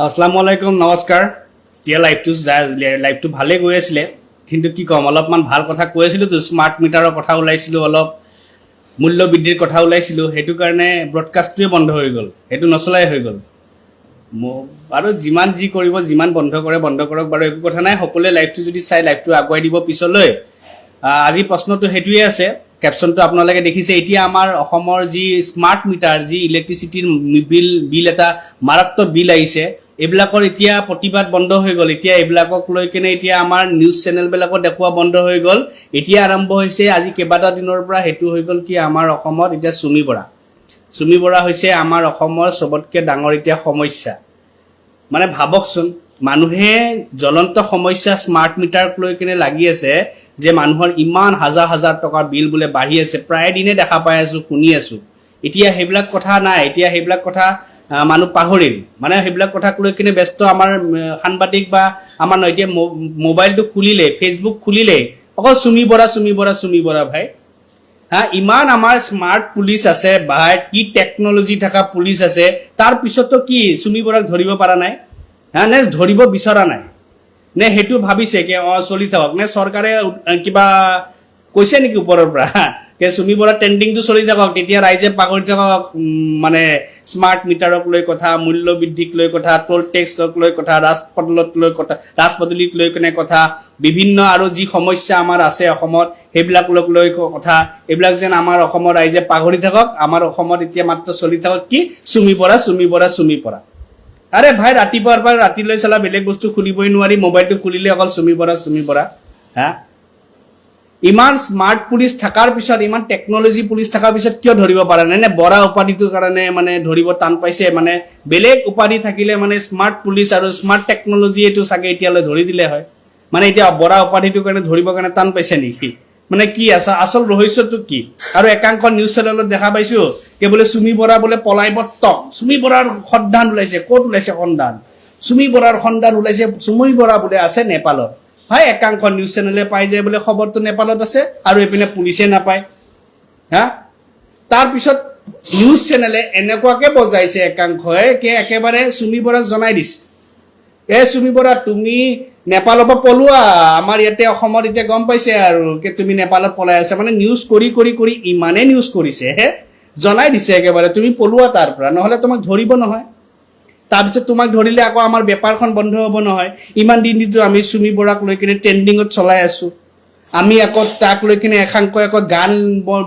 আসসালামু আলাইকুম, নমস্কাৰ। এতিয়া লাইভটো যায়, লাইভটো ভালেই গৈ আছিলে, কিন্তু কি ক'ম, অলপমান ভাল কথা কৈ আছিলোঁতো, স্মাৰ্ট মিটাৰৰ কথা ওলাইছিলোঁ, অলপ মূল্য বৃদ্ধিৰ কথা ওলাইছিলোঁ, সেইটো কাৰণে ব্ৰডকাষ্টটোৱে বন্ধ হৈ গ'ল, সেইটো নচলাই হৈ গ'ল। আৰু যিমান যি কৰিব, যিমান বন্ধ কৰে বন্ধ কৰক বাৰু, একো কথা নাই। সকলোৱে লাইভটো যদি চাই, লাইভটো আগুৱাই দিব পিছলৈ। আজি প্ৰশ্নটো সেইটোৱে আছে, কেপশ্যনটো আপোনালোকে দেখিছে। এতিয়া আমাৰ অসমৰ যি স্মাৰ্ট মিটাৰ, যি ইলেক্ট্ৰিচিটিৰ বিল এটা মাৰাত্মক বিল আহিছে, এইবিলাকৰ এতিয়া প্ৰতিবাদ বন্ধ হৈ গ'ল। এতিয়া এইবিলাকক লৈ কেনে এতিয়া আমাৰ নিউজ চেনেলবিলাকত দেখুওৱা বন্ধ হৈ গ'ল। এতিয়া আৰম্ভ হৈছে আজি কেইবাটা দিনৰ পৰা, সেইটো হৈ গ'ল কি, আমাৰ অসমত এতিয়া চুমি বৰা, চুমি বৰা হৈছে আমাৰ অসমৰ চবতকৈ ডাঙৰ এতিয়া সমস্যা। মানে ভাবকচোন, মানুহে জ্বলন্ত সমস্যা স্মাৰ্ট মিটাৰক লৈ কেনে লাগি আছে যে মানুহৰ ইমান হাজাৰ হাজাৰ টকাৰ বিল বোলে বাঢ়ি আছে, প্ৰায় দিনে দেখা পাই আছো, শুনি আছো। এতিয়া সেইবিলাক কথা নাই, এতিয়া সেইবিলাক কথা মানুহ পাহৰিল। মানে সেইবিলাক কথাক লৈ কেনে ব্যস্ত আমাৰ সাংবাদিক বা আমাৰ নহয়। এতিয়া মোবাইলটো খুলিলে, ফেচবুক খুলিলে অকল চুমি বৰা, চুমি বৰা, চুমি বৰা। ভাই হা, ইমান আমাৰ স্মাৰ্ট পুলিচ আছে ভাই, কি টেকনলজি থকা পুলিচ আছে, তাৰ পিছতো কি চুমি বৰাক ধৰিব পৰা নাই? হা, নে ধৰিব বিচৰা নাই, নে সেইটো ভাবিছে কি অ চলি থাকক, নে চৰকাৰে কিবা কৈছে নেকি ওপৰৰ পৰা কে চুমি বৰা ট্ৰেণ্ডিংটো চলি থাকক, তেতিয়া ৰাইজে পাহৰি থাকক, মানে স্মাৰ্ট মিটাৰক লৈ কথা, মূল্য বৃদ্ধিক লৈ কথা, টোল টেক্সক লৈ কথা, ৰাজপথক লৈ কথা, ৰাজপদূলিক লৈ কেনে কথা, বিভিন্ন আৰু যি সমস্যা আমাৰ আছে অসমত সেইবিলাক লৈ কথা, এইবিলাক যেন আমাৰ অসমৰ ৰাইজে পাহৰি থাকক। আমাৰ অসমত এতিয়া মাত্ৰ চলি থাকক কি, চুমি বৰা, চুমি বৰা, চুমি বৰা। আৰে ভাই, ৰাতিপুৱাৰ পৰা ৰাতিলৈ চালা বেলেগ বস্তু খুলিবই নোৱাৰি, মোবাইলটো খুলিলে অকল চুমি বৰা, চুমি বৰা। হা, ইমান স্মাৰ্ট পুলিচ থকাৰ পিছত, ইমান টেকনলজি পুলিচ থকাৰ পিছত কিয় ধৰিব পৰা নাই? নে বৰা উপাধিটোৰ কাৰণে মানে ধৰিব টান পাইছে? মানে বেলেগ উপাধি থাকিলে মানে স্মাৰ্ট পুলিচ আৰু স্মাৰ্ট টেকনলজি এইটো চাগে এতিয়ালৈ ধৰি দিলে হয়। মানে এতিয়া বৰা উপাধিটোৰ কাৰণে ধৰিবৰ কাৰণে টান পাইছে নেকি? মানে কি আছে, আচল ৰহস্যটো কি? আৰু একাংশ নিউজ চেনেলত দেখা পাইছো কি বোলে চুমি বৰা বোলে পলাই পত্তক, চুমি বৰাৰ সন্ধান ওলাইছে। ক'ত ওলাইছে সন্ধান? চুমি বৰাৰ সন্ধান ওলাইছে, চুমি বৰা বোলে আছে নেপালত। হয়, একাংশ নিউজ চেনেলে পাই যায় বোলে খবৰটো নেপালত আছে, আৰু এইপিনে পুলিচে নাপায়। হা, তাৰপিছত নিউজ চেনেলে এনেকুৱাকে বজাইছে একাংশই কি একেবাৰে চুমি বৰাক জনাই দিছে, এ চুমি বৰা, তুমি নেপালৰ পৰা পলোৱা, আমাৰ ইয়াতে অসমত এতিয়া গম পাইছে আৰু কি তুমি নেপালত পলাই আছা। মানে নিউজ কৰি কৰি কৰি ইমানেই নিউজ কৰিছে হে, জনাই দিছে একেবাৰে, তুমি পলোৱা তাৰ পৰা, নহ'লে তোমাক ধৰিব নহয়। তাৰপিছত তোমাক ধৰিলে আকৌ আমাৰ বেপাৰখন বন্ধ হ'ব নহয়। ইমান দিন দিনটো আমি চুমি বৰাক লৈ কিনে ট্ৰেণ্ডিঙত চলাই আছো, আমি আকৌ তাক লৈ কিনে একাংশই আকৌ গান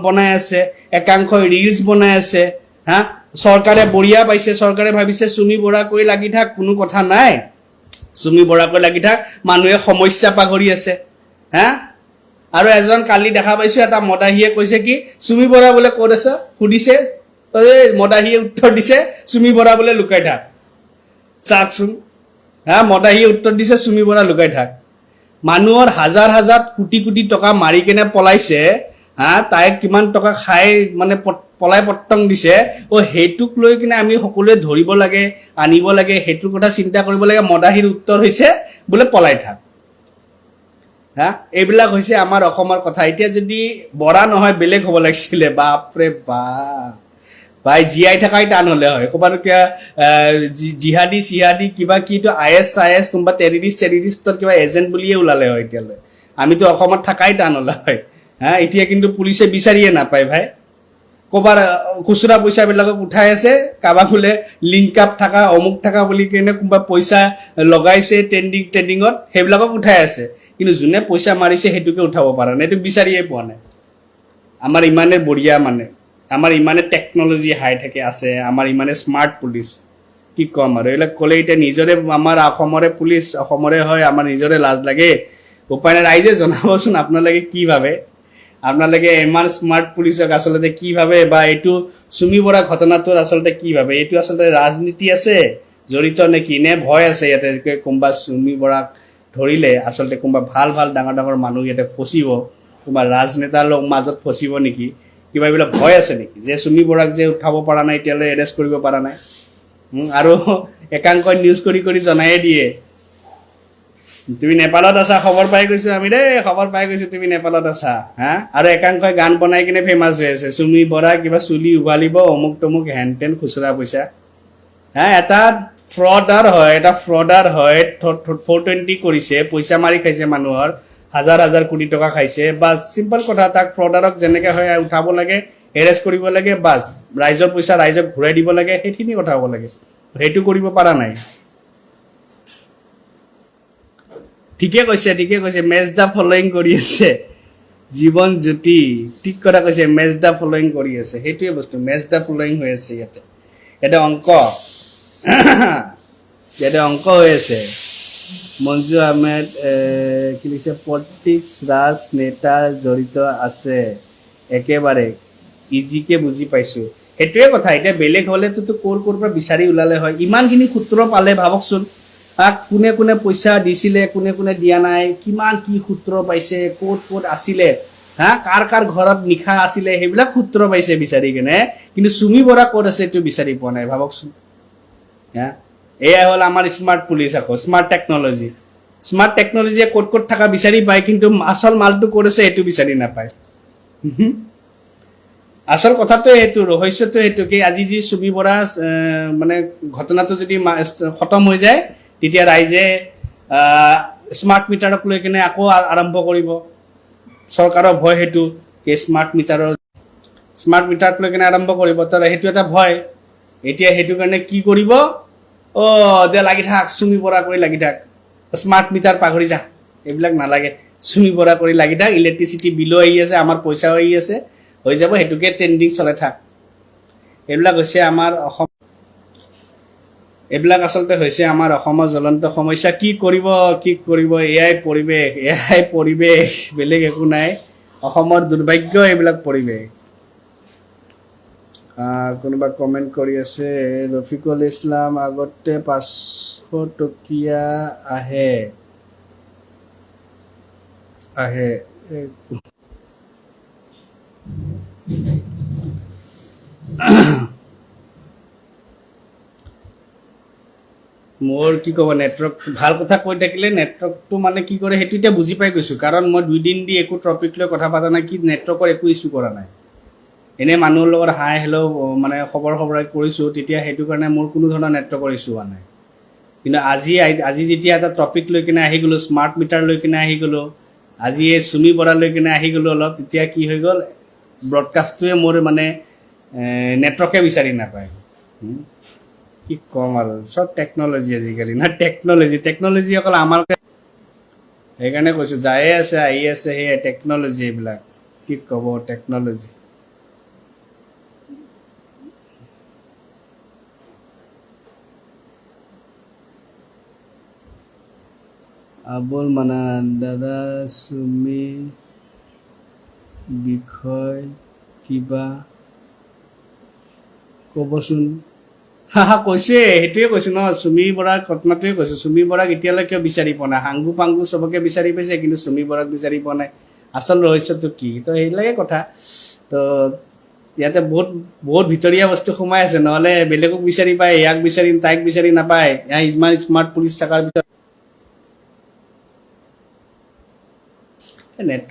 বনাই আছে, একাংশই ৰিলচ বনাই আছে। হা, চৰকাৰে বঢ়িয়া পাইছে, চৰকাৰে ভাবিছে চুমি বৰাকৈ লাগি থাক, কোনো কথা নাই, চুমি বৰাকৈ লাগি থাক, মানুহে সমস্যা পাহৰি আছে। হা, আৰু এজন কালি দেখা পাইছো, এটা মদাহীয়ে কৈছে কি, চুমি বৰা বোলে ক'ত আছে সুধিছে, এই মদাহীয়ে উত্তৰ দিছে, চুমি বৰা বোলে লুকাই থাক। চাওকচোন, হা, মদাহীয়ে উত্তৰ দিছে, চুমি বৰা লুকাই থাক। মানুহৰ হাজাৰ হাজাৰ কোটি কোটি টকা মাৰি কেনে পলাইছে। হা, তাই কিমান টকা খাই মানে পলাই পত্ৰং দিছে। অ, সেইটোক লৈ কিনে আমি সকলোৱে ধৰিব লাগে, আনিব লাগে, সেইটোৰ কথা চিন্তা কৰিব লাগে। মদাহীৰ উত্তৰ হৈছে বোলে পলাই থাক। হা, এইবিলাক হৈছে আমাৰ অসমৰ কথা। এতিয়া যদি বৰা নহয় বেলেগ হ'ব লাগিছিলে, বাপৰে বাপ, ভাই জীয়াই থকাই টান হলে হয়। ক'ৰবাত কিবা জিহাদী চিহাদী কিবা কি I S I S কোনোবা টেৰিষ্ট চেৰিষ্টৰ কিবা এজেণ্ট বুলিয়ে ওলালে হয় এতিয়ালৈ, আমিতো অসমত থকাই টান হলে হয়। হা, এতিয়া কিন্তু পুলিচে বিচাৰিয়ে নাপায় ভাই। ক'ৰবাৰ খুচুৰা পইচাবিলাকক উঠাই আছে, কাৰোবাক বোলে লিংক আপ থকা অমুক থকা বুলি কেনে কোনোবা পইচা লগাইছে ট্ৰেণ্ডিঙত, সেইবিলাকক উঠাই আছে, কিন্তু যোনে পইচা মাৰিছে সেইটোকে উঠাব পৰা নাই, এইটো বিচাৰিয়ে পোৱা নাই। আমাৰ ইমানে বঢ়িয়া, মানে আমাৰ ইমানে টেকনলজি হাই থাকে আছে, আমাৰ ইমানে স্মাৰ্ট পুলিচ, কি ক'ম আৰু। এইবিলাক ক'লে এতিয়া নিজৰে, আমাৰ অসমৰে পুলিচ, অসমৰে হয়, আমাৰ নিজৰে লাজ লাগে। উপায় নাই। ৰাইজে জনাবচোন আপোনালোকে কি ভাবে, আপোনালোকে ইমান স্মাৰ্ট পুলিচক আচলতে কি ভাবে, বা এইটো চুমি বৰা ঘটনাটোৰ আচলতে কি ভাবে? এইটো আচলতে ৰাজনীতি আছে জড়িত নেকি, নে ভয় আছে ইয়াতে কোনোবা চুমি বৰাক ধৰিলে আচলতে কোনোবা ভাল ভাল ডাঙৰ ডাঙৰ মানুহ ইয়াতে ফচিব, কোনোবা ৰাজনেতাৰ লগ মাজত ফচিব নেকি, কিবা এইবিলাক ভয় আছে নেকি যে চুমি বৰাক যে উঠাব পৰা নাই এতিয়ালৈ, এৰেষ্ট কৰিব পৰা নাই? আৰু একাংশই নিউজ কৰি কৰি জনায়ে দিয়ে, তুমি নেপালত আছা, খবৰ পাই গৈছো আমি দেই, খবৰ পাই গৈছো তুমি নেপালত আছা। হা, আৰু একাংশই গান বনাই কিনে ফেমাছ হৈ আছে, চুমি বৰা কিবা চুলি উভালিব অমুক তমুক হেন তেন খুচুৰা পইচা। হা, এটা ফ্ৰডাৰ হয়, এটা ফ্ৰডাৰ হয়, 420 কৰিছে, পইচা মাৰি খাইছে মানুহৰ, হাজাৰ হাজাৰ কোটি টকা খাইছে। বাছ, চিম্পল কথা, তাক ফ্ৰডাৰক যেনেকে হয় উঠাব লাগে, এৰেষ্ট কৰিব লাগে, বাছ ৰাইজৰ পইচা ৰাইজক ঘূৰাই দিব লাগে, সেইখিনি কথা হ'ব লাগে। সেইটো কৰিব পৰা নাই। ঠিকে কৈছে, ঠিকে কৈছে, মেচ the following কৰি আছে জীৱন জ্যোতি। ঠিক কথা কৈছে, মেচ the following কৰি আছে। সেইটোৱে বস্তু, মেচ the following হৈ আছে ইয়াতে। ইয়াতে অংক, ইয়াতে অংক হৈ আছে। মঞ্জু আহমেদ কি লিখিছে? পলিটিক্স ৰাজনেতা জড়িত আছে, একেবাৰে ইজিকে বুজি পাইছো। সেইটোৱে কথা। এতিয়া বেলেগ হ'লেতো ক'ৰ ক'ৰ পৰা বিচাৰি ওলালে হয়? ইমানখিনি সূত্ৰ পালে, ভাবকচোন, তাক কোনে কোনে পইচা দিছিলে, কোনে কোনে দিয়া নাই, কিমান কি সূত্ৰ পাইছে, ক'ত ক'ত আছিলে, হা, কাৰ কাৰ ঘৰত নিশা আছিলে, সেইবিলাক সূত্ৰ পাইছে বিচাৰি কেনে। কিন্তু চুমি বৰা ক'ত আছে এইটো বিচাৰি পোৱা নাই, ভাবকচোন। হা, এয়াই হ'ল আমাৰ স্মাৰ্ট পুলিচ আকৌ, স্মাৰ্ট টেকনলজি। স্মাৰ্ট টেকনলজিয়ে ক'ত ক'ত থকা বিচাৰি পায়, কিন্তু আচল মালটো ক'ত আছে সেইটো বিচাৰি নাপায়। আচল কথাটোৱে সেইটো, ৰহস্যটো সেইটো কি আজি যি চুমি বৰা মানে ঘটনাটো যদি খতম হৈ যায়, তেতিয়া ৰাইজে স্মাৰ্ট মিটাৰক লৈ কেনে আকৌ আৰম্ভ কৰিব। চৰকাৰৰ ভয় সেইটো কি স্মাৰ্ট মিটাৰক লৈ কেনে আৰম্ভ কৰিব, তাৰ সেইটো এটা ভয়। এতিয়া সেইটো কাৰণে কি কৰিব? অ' দে লাগি থাক, চুমি বৰা কৰি লাগি থাক, স্মাৰ্ট মিটাৰ পাহৰি যা, এইবিলাক নালাগে, চুমি বৰা কৰি লাগি থাক। ইলেক্ট্ৰিচিটি বিলো আহি আছে, আমাৰ পইচাও আহি আছে, হৈ যাব, সেইটোকে ট্ৰেণ্ডিং চলাই থাক। এইবিলাক হৈছে আমাৰ অসম, এইবিলাক আচলতে হৈছে আমাৰ অসমৰ জ্বলন্ত সমস্যা। কি কৰিব, কি কৰিব, এয়াই পৰিৱেশ, এয়াই পৰিৱেশ, বেলেগ একো নাই। অসমৰ দুৰ্ভাগ্য এইবিলাক পৰিৱেশ। কোনোবা কমেণ্ট কৰি আছে, ৰফিকুল ইছলাম, আগতে 500 টকীয়া আহে আহে। মোৰ কি ক'ব, নেটৱৰ্ক ভাল কথা কৈ থাকিলে নেটৱৰ্কটো মানে কি কৰে সেইটো এতিয়া বুজি পাই গৈছোঁ। কাৰণ মই 2 দিন দি একো টপিক লৈ কথা পতা নাই, কি নেটৱৰ্কৰ একো ইছ্যু কৰা নাই, এনেই মানুহৰ লগত হাই হেল্ল' মানে খবৰ খবৰ কৰিছোঁ, তেতিয়া সেইটো কাৰণে মোৰ কোনো ধৰণৰ নেটৱৰ্কৰ ইছ্যু হোৱা নাই। কিন্তু আজি যেতিয়া এটা টপিক লৈ কিনে আহি গ'লোঁ, স্মাৰ্ট মিটাৰ লৈ কিনে আহি গ'লোঁ, আজি এই চুমি বৰা লৈ কিনে আহি গ'লোঁ অলপ, তেতিয়া কি হৈ গ'ল, ব্ৰডকাষ্টটোৱে মোৰ মানে নেটৱৰ্কে বিচাৰি নাপায়। কি ক'ম আৰু, চব টেকন'লজি আজিকালি না, টেকন'লজি, টেকন'লজি অকল আমাৰ, সেইকাৰণে কৈছোঁ, যায়ে আছে, আহি আছে, সেয়াই টেকন'লজি এইবিলাক। কি ক'ব, টেকন'লজি। আবুল মানান দাদা, চুমি বিষয় কিবা ক'বচোন। হা হা, কৈছে, সেইটোৱে কৈছো ন, চুমি বৰাৰ ঘটনাটোৱে কৈছো। চুমি বৰাক এতিয়ালৈ কিয় বিচাৰি পোৱা নাই? সাংগু পাংগু চবকে বিচাৰি পাইছে, কিন্তু চুমি বৰাক বিচাৰি পোৱা নাই। আচল ৰহস্যটো কি? তো সেইবিলাকে কথা। তো ইয়াতে বহুত বহুত ভিতৰীয়া বস্তু সোমাই আছে। নহ'লে বেলেগক বিচাৰি পায়, ইয়াক বিচাৰি তাইক বিচাৰি নাপায়। ইয়াৰ ইমান স্মাৰ্ট পুলিচ থকাৰ পিছত নেট